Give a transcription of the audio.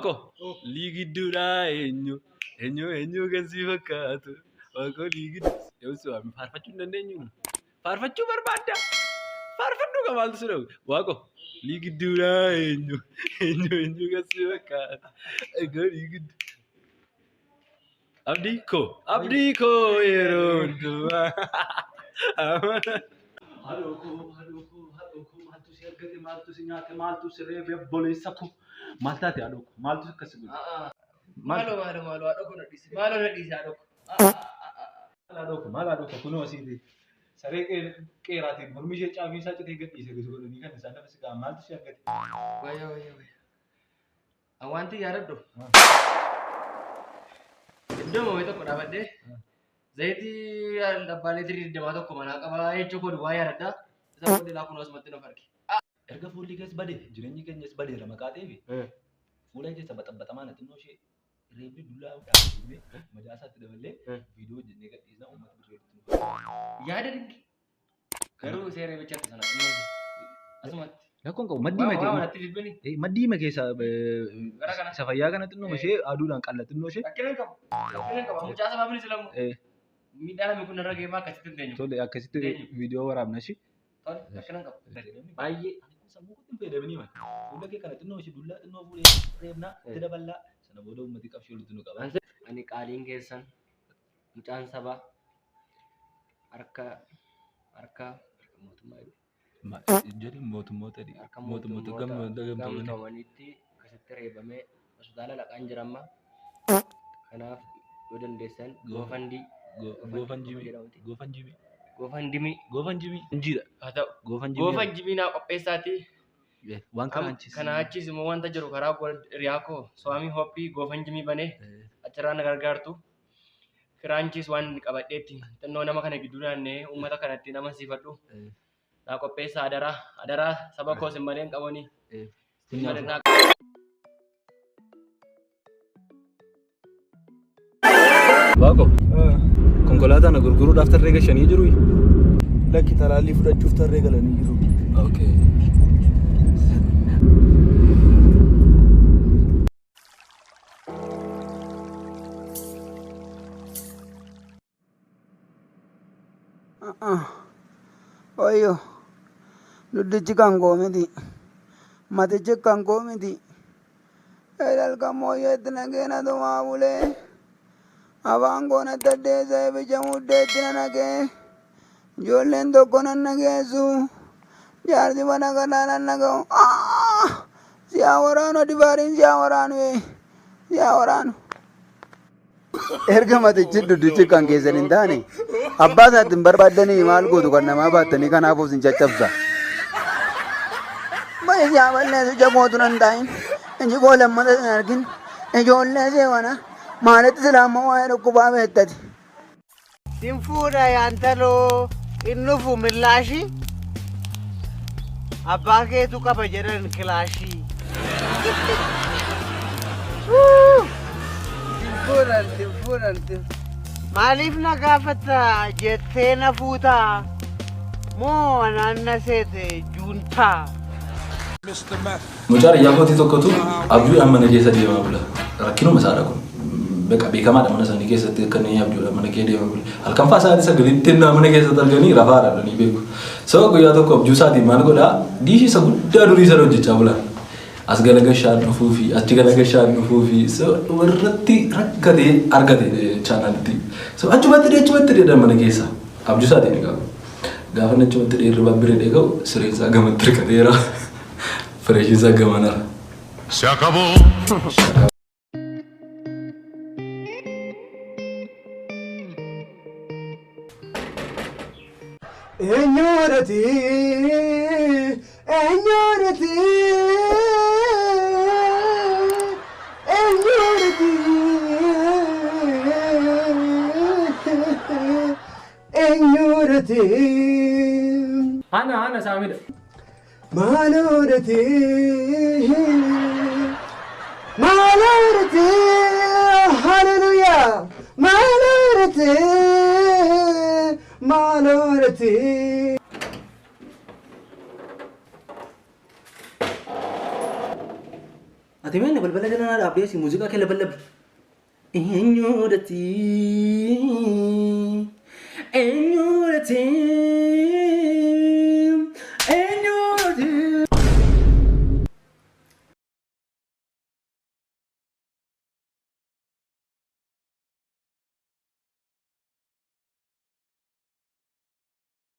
Waaqo liigidduudhaa eenyu eenyu eenyu kan si fakkaatu waaqo liigiddu. Yoo waami faarfachuu hin dandeenyu. Faarfachuu barbaadda. Faarfadhu ka maaltu si dhawu. Waaqo liigidduudhaa eenyu eenyu eenyu kan si fakkaatu. Egaa liigiddu. Abdii koo abdii koo yeroo hundumaa. Haadhoo koo haadhoo koo haadhoo koo maaltu si argate maaltu si nyaate maaltu si reebe obboleessa koo maal taate haadhoo koo maaltu akkas godhe? Maaloo maaloo maaloo haadhoo koo na dhiisi. Maaloo na dhiisi haadhoo koo. Maal haadhoo koo maal haadhoo koo kunoo asiiti saree qeeraatiin mormi ishee caafii isaa citee gad dhiise godhanii kan isaan lafa si kaa'an maaltu si argate? Wayya wayya wayya. Wanti yaadadhu. Iddoo wayii tokko dhaabadhee zayitii abbaa liitirii digdamaa tokko manaa qabaa jechuu koo duwwaa yaadadha. Isa booddee laa kunoo asumatti nuuf arge. Erga fuulli kees bade jireenyi keenyas badeera maqaa ta'eef fuula keessa baxabaxamaa na xinnoo ishee reebni dullaa dhaabbatee madaa isaatti daballee viidiyoo hojjennee gadhiisna uummata birrii walitti nu qaba. Yaada dinqi. Garuu seera bichaatti sana xinnoo asumatti. Rakkoon qabu maddii Waa mate natti bilbili. maddii ma keessa Gara kana. isa fayyaa kana xinnoo ishee aduudhaan qalla xinnoo ishee Rakkina hin qabu. Rakkina hin qabu. Mucaa sabaa bilis lamu. Miidhaa namni kun irra geemaa akkasitti hin teenyu. Tole akkasitti Eenyu? viidiyoo waraabna ishee. Tole rakkina hin qabu. Baay'ee. Sammuu kootti hin fayyadamanii mali. Fuula kee kana xinnoo ishee dullaa xinnoo fuudhee reebnaa itti daballaa sana booda uummati qabshii walitti nu qaba. Ani qaaliin keessan mucaan sabaa harka harka harka mootummaa jedhu. Jedhi mootummoota Harka mootummoota gamtoomanitti akkasitti reebamee hospitaala dhaqaan jira amma. Kanaaf yoo dandeessan goofandii Goofan jimii. jedhamuti. Goofan jimii. Goofandimii Goofan jimii. Injiidha. haa ta'u. Goofan jimii. Goofandimii naa qopheessaati. Waan karaanchis. Kana achis immoo wanta jiru karaa hiriyaa koo So'amii Hoppii goofandimii banee achirraa na gargaartu. Kiraanchis waan qabadheetti xinnoo nama kana gidduu naanna'ee uummata kanatti nama siifadhu. Naa qopheessaa adaraa adaraa saba koos hin malee hin qabanii. Hin malee naa Waaqo konkolaataa na gurguruudhaaf tarree gashanii jiru. Lakki talaallii fudhachuuf tarree galanii jiru. Okay. Wayyo duddichi kan koo miti matichi kan koo miti halkan mooyyeetti naqee na tumaa bulee afaan koo natti addeessa eebicha muddeetti na naqee ijoolleen tokko nan nageessu jaarsi mana kanaa nan naga'u siyaa waraanu dibaariin siyaa waraanu siyaa waraanu. Erga matichi duddichi kan keessan hin taane abbaa isaatti hin barbaaddanii maal gootu kan namaa baattanii kanaaf of sin caccabsa. Baay'ee siyaa balleessu ija kootu nan taa'in iji koo lammata sin argin ijoollee seewana maalitti silaa immoo waa'ee dhukkubaa beektati. Sin fuudha yaantaloo hin dhufu millaashii. Abbaa keetu qaba jedhan kilaashii. Sin fuudhan sin fuudhan sin. Maaliif na gaafatta jettee na fuutaa? Moo anaan na seete juuntaa? Mucaa riyyaa kootii tokkotu abjuudhaan mana keessa deemaa bula. Rakkinuma isaadha kun. Beeka beekamaadha mana isaanii keessatti akka inni abjuudhaan mana kee deemaa bula. Halkan fa'aa sa'aatii sagalitti innaa mana keessatti arganii rafaadha dhanii beeku. So guyyaa tokko abjuu isaatiin maal godhaa diishii isa guddaa durii sana hojjechaa bula. As galagashaan dhufuu fi achi galagashaan dhufuu fi so dhumarratti rakkatee argate chaanaalitti. So achumatti dhee achumatti dheedhan mana keessa. Abjuu isaatiin egaa. Gaafa inni achumatti dhee hirribaa bira dhee ga'u sireen isaa gamatti hirkateera. Fireeshiin isaa gamanara. Se acabó. Eenyuudhati? Eenyuudhati? Eenyuudhati? Eenyuudhati? Ana ana saamidha. Maaloodhati? Maaloodhati? Hallelujah! Maaloodhati? Maaloodhati? Ati meenne balbala jala na dhaabdee si muuziqaa kee labalabdu. Eenyuudhati? Eenyuudhati?